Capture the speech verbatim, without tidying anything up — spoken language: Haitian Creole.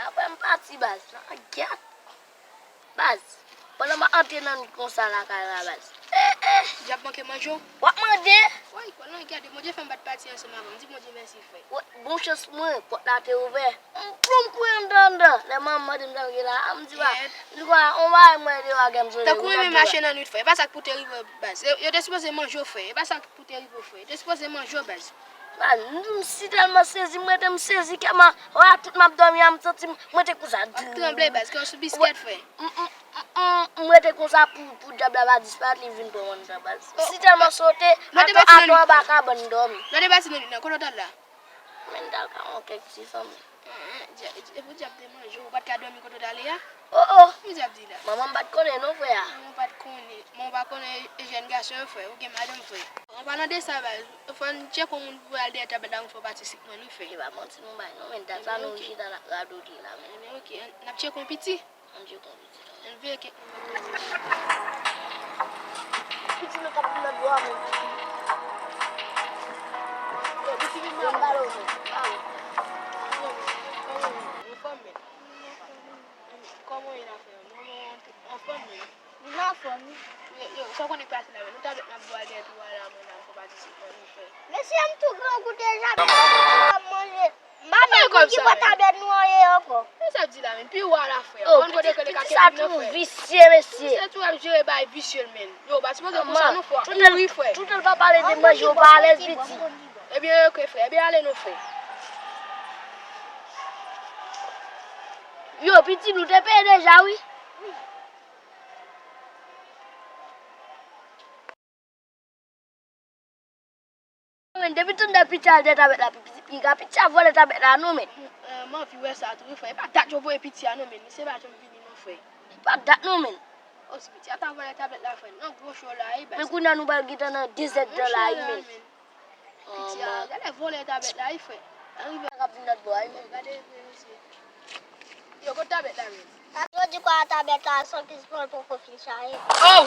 Apre m pati baz, nan gyèt. Baz, pandan m ap antre nan nwit konsa lakay la baz. Eh, eh, dyab manke manje w. W ap mande? Woy, konnen gade, Bondye fè m pa t pati ansanm avè w. M di Bondye mèsi, frè. Woy, bon chans mwen, pòt la te ouvè. M pran m kouri anndan, anndan. Lè manman m mande m sa m gen la, m di ba, m di kwa, on bagay mwen deyò a kè m sonje. Tankou renmen mache nan nwit, frè. E pa sa k pou te rive w, baz. Yo, yo te sipoze manje w, frè. E pa sa k pou te rive w, frè. Yo te sipoze manje w, baz. Baz, m, m si tèlman sezi, m rete m sezi kè m a, wè tout m ap dòmi a, m santi m, m rete konsa. W ap tranble, baz, kè w sou biskèt, frè. M, m, m, m, m rete konsa pou, pou dyab la pa disparèt, li vin pran mwen anndan, baz. M si tèlman sote, atò, atò anba kabann dòmi. Lè w te pati nan nwit lan, kote w t al la? Men m t al ka wè kèk ti fanm. Epi dyab te manje w, ou pa t ka dòmi kote w t ale a? Oh, oh. Ki dyab di la? Manman m pa t konnen non, frè a. Manman w pa t konnen. Manman w pa konnen e jèn gason yo, frè. Ou gen madanm, frè. An palan de sa, baz, fò n tcheke yon moun pou al dèyè tab la, yon fò pati sik mwen, wi, frè. E pa manti nou bay non, men dat sa nou chita n ap radote la, men. Ebyen, oke, n ap tcheke yon piti. Ann veye kèk moun. Piti nou k ap nan dlo a, men. Yo, piti vin ba mwen. Anfòm, men. Kòman w ye, afè yo? Mwen, mwen, anfòm, men. M anfòm, wi. Yo, yo, sa w konnen k pase la, men. Nou ta bet n ap bwè dèyè tou a la, men, la, fò pati sik mwen, wi, frè. Mesye, m tou grangou deja, m ap manje. Mami, pou ki bò tabèt nou an ye ankò? Sa sa di la, men? Pi wa la, frè. Oh, pitit, pitit sa tou visye, mesye. Misye tou ap jere bay visye l, men. Yo, pa sipoze konsa non, frè. Ou ri, frè. Toutan l pa pale de manje, ou pa alèz, pitit. Ebyen, oke, frè. Ebyen, ale non, frè. Yo, pitit, nou te peye deja, wi. Men, depi tande piti al dèyè tabèt la, pi, pi, piga piti a vòlè tabèt la, non, men. Eh, m anvi wè sa tou, wi, frè. E pa dat yo voye piti a, non, men. Misye pa janm vini, non, frè. E pa dat, non, men. Oh, si piti a ta vòlè tabèt la, frè. Nan gwo cho la, wi, baz. Men kounye a nou pral gentan nan dezèd tan la, wi, men. Piti a, gade vòlè tabèt la, wi, frè. Arive. K ap vin lòt bò a, wi, men. Gade, frè, mesye. Yo, kot tabèt la menm? Yo di kwa tabèt la san pis pran l poko fin chaje. Oh!